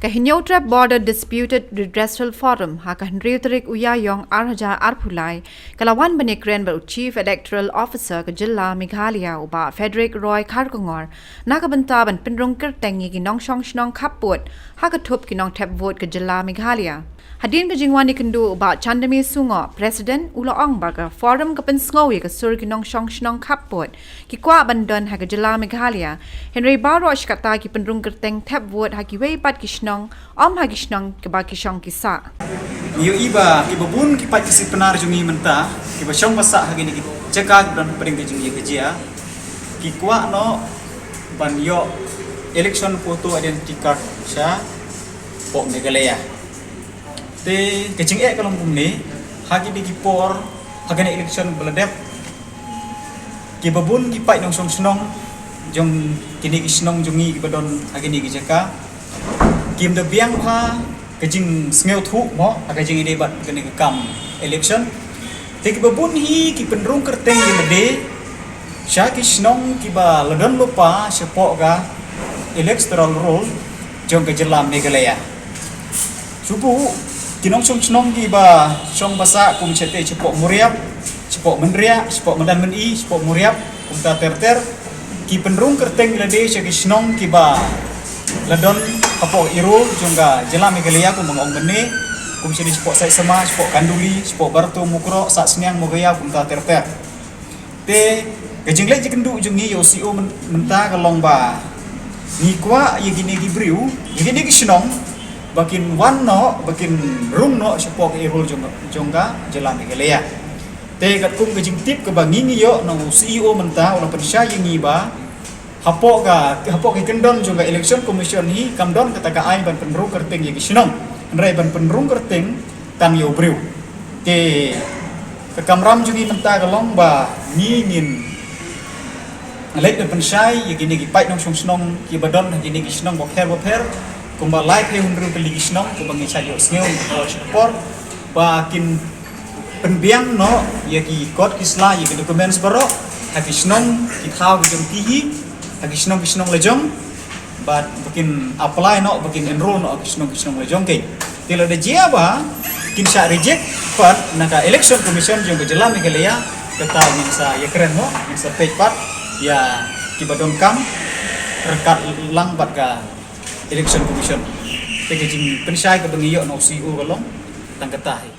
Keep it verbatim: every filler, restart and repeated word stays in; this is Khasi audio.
Ka Hynñiewtrep Border Disputed Redressal Forum ha ka hynriew tarik u Ïaïong ar hajar arphew lai ka la wan ban ïakren bad u Chief Electoral Officer ka jylla Meghalaya u Bah Frederick Roy Kharkongor na ka bynta ban pynrung kyrteng ïa ki nongshong shnong khappud ha ka thup ki nongthep vote ka jylla Meghalaya. Hadien ka jingwan ïakynduh u Bah Chandamir Sungoh, President, u la ong ba ka forum ka pynsngew ïa ka sur ki nongshong shnong khappud ki kwah ban don ha ka jylla Meghalaya, hynrei baroh shi katta ki pynrung kyrteng thep vote ha kiwei pat ki shnong, ym ha ki shnong kiba ki shong ki sah. Ngi ïohi ba kiba bun ki paid ki sipnar jong ngi mynta kiba shong ba sah ha kine ki jaka kiba don hapdeng ka jingïakajia ki kwah noh ban ïoh election photo identity card shapoh Meghalaya. Te ka jingeh ka long kumne, ha kine ki por, ha kane election ba la dep, kiba bun ki paid nongshong shnong jong kine ki shnong jong ngi kiba don ha kine ki jaka kim da biang ha ka jingsngewthuh mo ha ka jingïadei bad kane ka kam election. Te kiba bun hi ki pynrung kyrteng ïa lade sha ki shnong kiba la don lypa shapoh ka electoral roll jong ka jylla Meghalaya. Shu buh ki nongshong shnong kiba shong ba sah kum shatei shapoh Mawriap, shapoh Mynriah, shapoh Madan Myni, shapoh Mawriap, kumta ter ter, ki pynrung kyrteng ïa lade sha ki shnong kiba la don hapoh Euro jong ka jylla Meghalaya kumba nga ong mynne, kum shatei shapoh Saitsama, shapoh Khanduli, shapoh Barto, Mukroh, Sahsniang, Mawkaiaw, kumta ter ter. Te ka jingleit jingkynduh jong ngi ïa u C E O myn-, mynta ka long ba ngi kwah ïa kine ki briew, ïa kine ki shnong ba kin wan noh, ba kin rung noh shapoh ka Euro jong, jong ka jylla Meghalaya. Te katkum ka jingtip kaba ngi ngi ïoh na u C E O mynta u la pynshai ïa ngi ba hapoh ka, hapoh ka kyndon jong ka Election Commission hi kam don kata ka aiñ ban pynrung kyrteng ïa ki shnong, hynrei ban pynrung kyrteng tang ïa u briew. Te ka kamram jong ngi mynta ka long ba ngi ngin leit ban pynshai ïa kine ki paid nongshong shnong kiba don ha kine ki shnong bapher bapher, kumba laiphew hynriew tylli ki shnong kumba ngi shait ïohsngew ha ka por ba kin pynbiang noh ïa ki kot ki sla, ïa ki documents baroh ha ki shnong ki thaw ki jong ki hi, ha ki shnong ki shnong la jong, bad ba kin apply noh, ba kin enroll noh ha ki shnong ki shnong la jong ki. Te lada jia ba kin shah reject pat na ka Election Commission jong ka jylla Meghalaya, kata ngin sa ïakren noh, ngin sa peit pat ïa kiba donkam ryngkat lang bad ka Election Commission. Te ka jingpynshai kaba ngi ïoh na u C E O ka long tang kata hi.